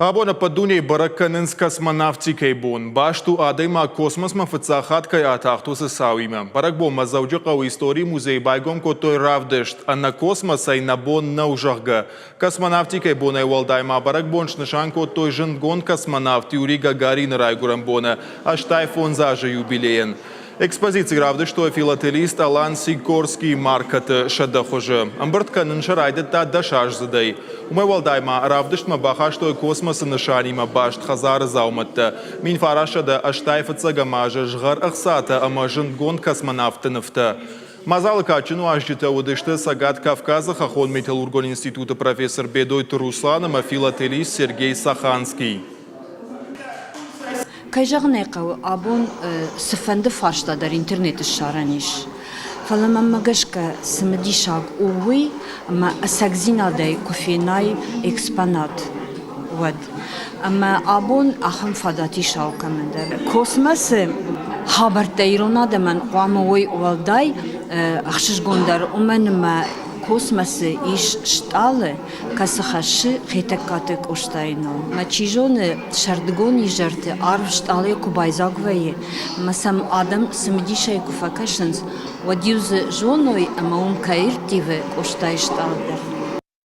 Абон ӕппӕт дунейы бӕрӕг кӕнынц космонавтикӕйы бон. Баст у, адӕймаг космосмӕ фыццаг хатт кӕй атахт, уыцы цауимӕ. Бӕрӕгбонмӕ Дзӕуджыхъӕуы историйы музейы байгом кодтой равдыст «Ӕнӕ космосӕй нӕ бон нӕу, зӕгъгӕ». Космонавтикӕйы бонӕй уӕлдай ма бӕрӕгбон снысан кодтой зындгонд космонавт Юрий Гагарины райгуырӕн боны 85 азы юбилейӕн. Экспозици равдыстой филателист Алан Сикорскийы маркӕты 100 хуызы. Ӕмбырд кӕнын сӕ райдыдта дӕсаздзыдӕй. Уымӕй уӕлдай ма равдыстмӕ бахастой космосы нысанимӕ баст хӕдзары дзаумӕттӕ, 1985 азы згъӕр ӕхцатӕ ӕмӕ зындгонд космонавтты нывтӕ. Мадзалы кадджын уазджытӕ уыдысты Цӕгат Кавказы хӕххон-металлургон институты профессор Бедойты Руслан ӕмӕ филателист Сергей Саханский. Кӕй зӕгъын ӕй хъӕуы, абон цыфӕнды фарста дӕр интернеты ссарӕн ис. Фӕлӕ мӕнмӕ гӕсгӕ цымыдисаг у уый, ӕмӕ ӕцӕгдзинадӕй куы фенай экспонат, уӕд. Ӕмӕ абон ахӕм фадат ис алкӕмӕн дӕр. Космосы хабӕрттӕ ирон адӕмӕн хъуамӕ уой уӕлдай ӕхсызгондӕр, уымӕн ӕмӕ космосы ис стъалы, кӕцы хӕссы Хетӕгкаты Къостайы ном. Мӕ чи зоны, сӕрдыгон изӕрты арв стъалыйӕ куы байдзаг вӕййы ӕмӕ сӕм адӕм цымыдисӕй куы фӕкӕсынц, уӕд-иу дзы зоной ӕмӕ уым кӕй ӕрттивы Къостайы стъалы дӕр.